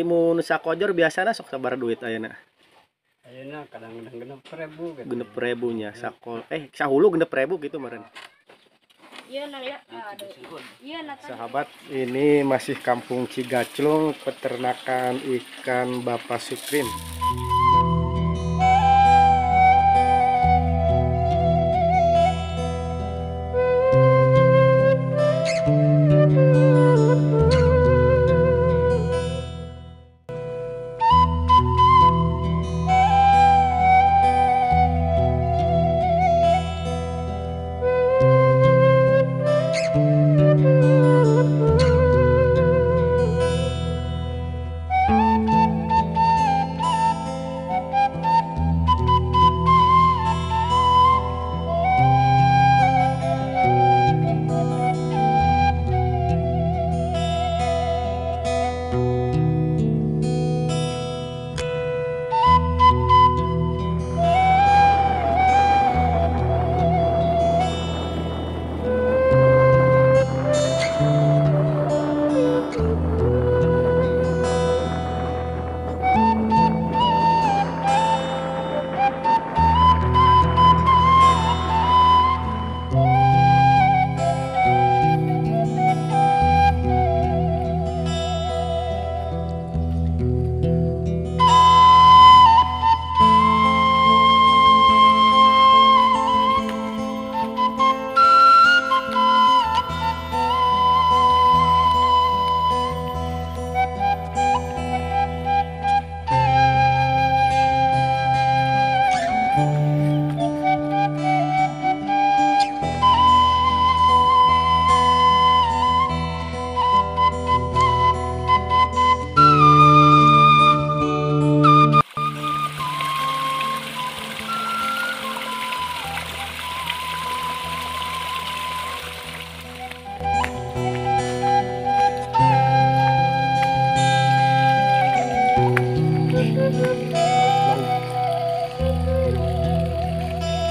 Mun sakojor biasana sok sabaraha duit ayeuna? Ayeuna kadang-kadang 6.000 gitu. 6.000 nya sakol sahulu 6.000 gitu meureun. Iya nah ya. Iya nah. Sahabat, ini masih Kampung Cigaclung, peternakan ikan Bapak Sukrin.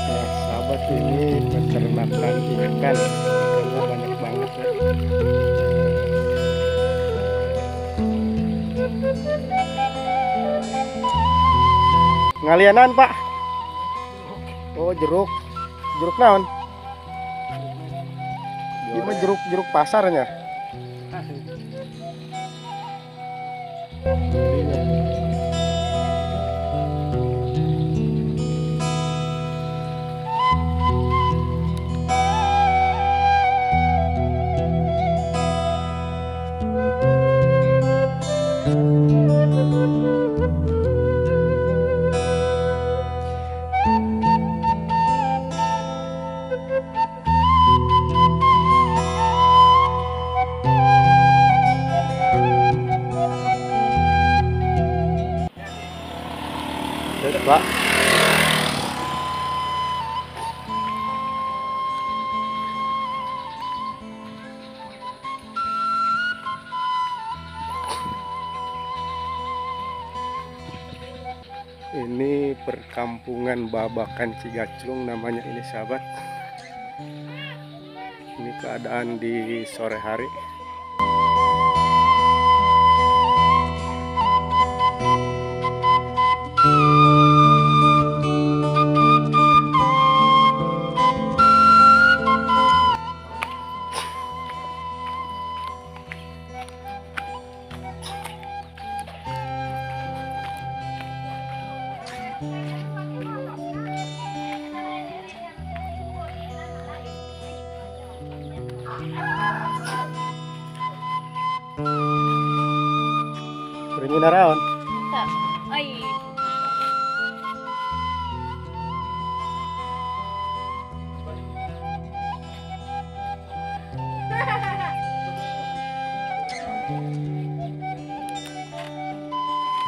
Nah, sahabat, ini peternakan ikan, ikannya banyak banget ya. Ngalianan, Pak. Oh, jeruk. Jeruk naon? Ini mah jeruk pasarnya. Pak. Ini perkampungan Babakan Cigaclung namanya ini, sahabat. Ini keadaan di sore hari. Beringin naraon. Ay.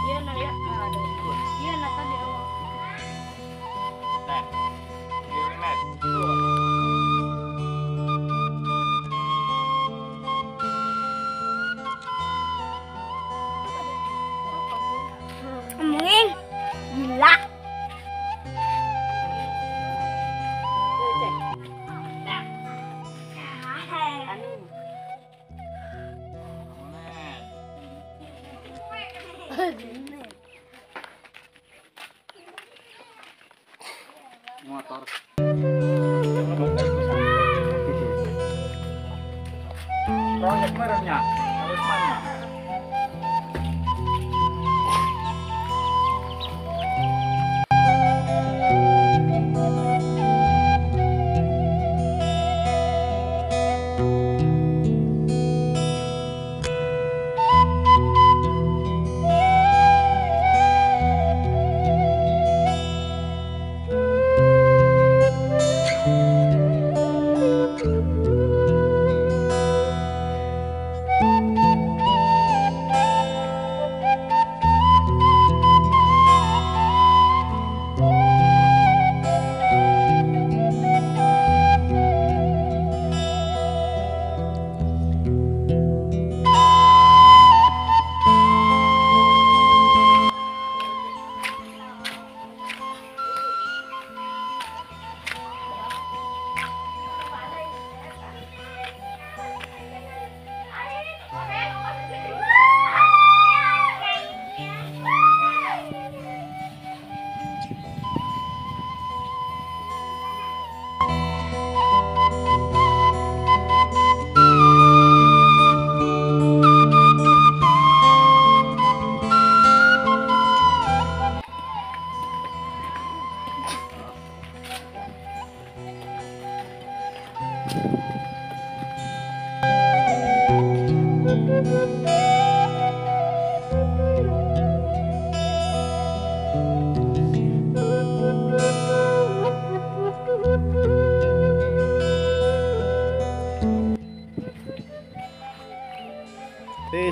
Iya nah ya. Iya nah tadi awal. Motor. Proyek merahnya harus mana?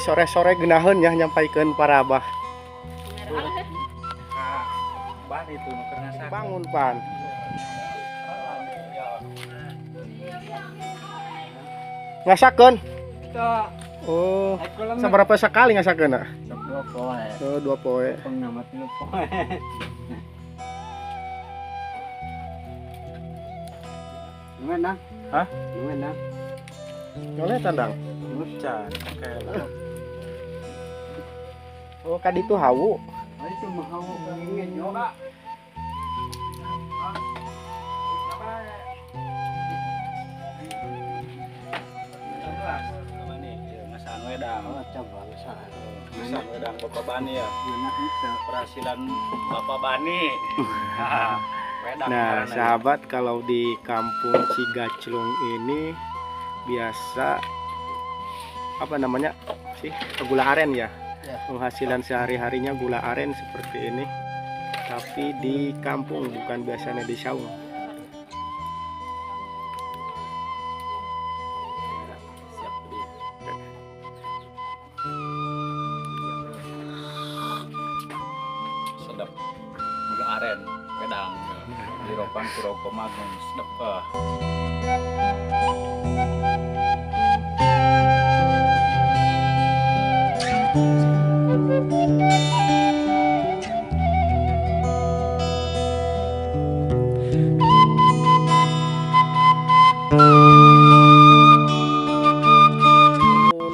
Sore-sore genaheun ya nyampaikeun para abah. Bah itu bangun pan. Ngasakeun? Oh, seberapa sekali ngasakeun? 2 poe. Oh, 2 poe. Pengamat 3 poe. Gimana? Hah? Gimana? Nyoleh tandang. Hujan. Oke lah. Oh, kadi itu hawu. Oh, itu mah hawu kenging nyoba. Wedang. Oh, coba ngasaan. Ngasaan wedang Bapak Bani ya. Mana itu? Penghasilan Bapak Bani. Wedang. Nah, sahabat, kalau di kampung Cigaclung ini biasa apa namanya sih, gula aren ya. Ya. Penghasilan sehari-harinya gula aren seperti ini, tapi di kampung bukan biasanya di saung. Sedap gula aren wedang di ropan Kuroko Magnum sedap.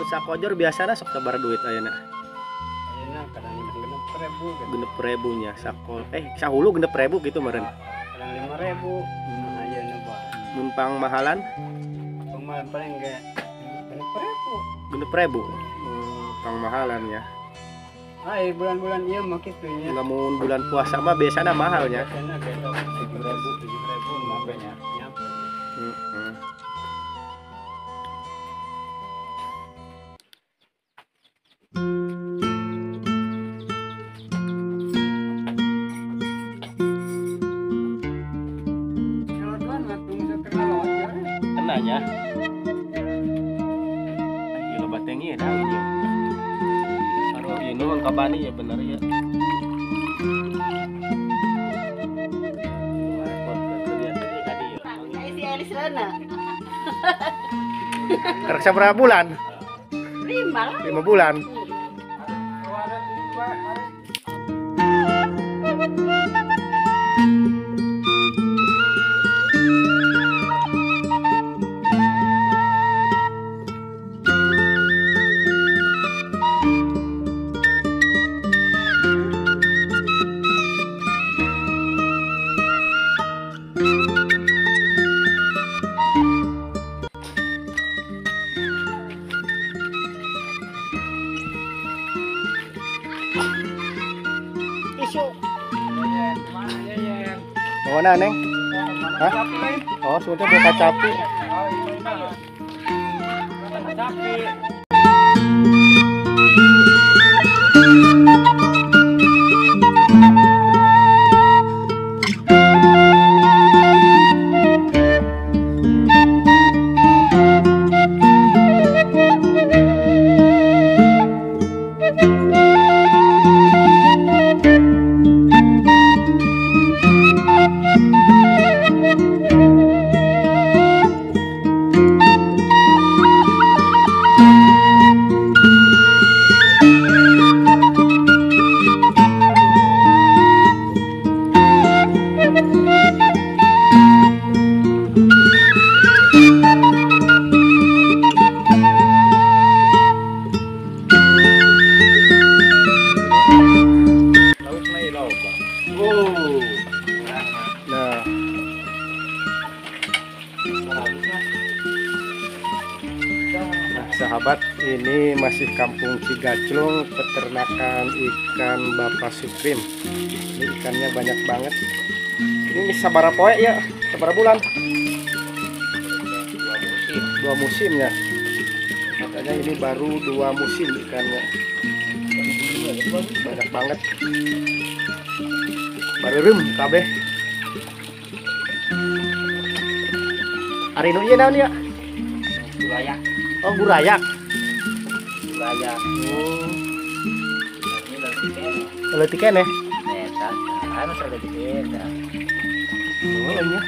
Sakojor biasana sok sabar duit ayeuna. Ayeuna kadang 6.000 gitu. 6.000 nya sakol. Sahulu 6.000 gitu meureun. Kadang 5.000. Nah, ayeuna bah. Mun pangmahalan? Pangmahalan paling ge 6.000. 6.000. Pangmahalan ya. Ai bulan-bulan ieu mah kitu nya. Lamun bulan puasa mah biasana mahalnya. Biasana ge 7.000 7.000 nyampe nya. Nyampe. Heeh. Kenanya. Gila batengnya dah ini. Aduh, ini nuhun ka Bani ya bener ya. Kerek berapa bulan? 5. 5 bulan. Isu. Mau mana, Neng? Hah? Oh, sudah buka kacapi. Sahabat, ini masih Kampung Cigaclung, peternakan ikan Bapak Sukrim. Ini ikannya banyak banget. Ini sabara poe ya, sabara bulan. 2 musim ya. Katanya ini baru 2 musim ikannya. Banyak banget. Bareureum kabeh. Ari nu ieu naon ya? Burayak. Oh, burayak. Burayak. Oh. Ini leutik keneh. Leutik keneh? Eta, anu leutik eta. Oh, iya.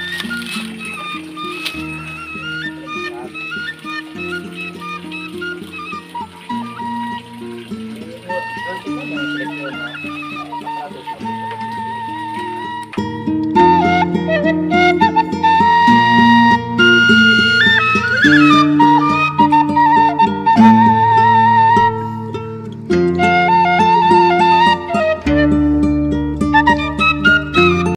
Thank you.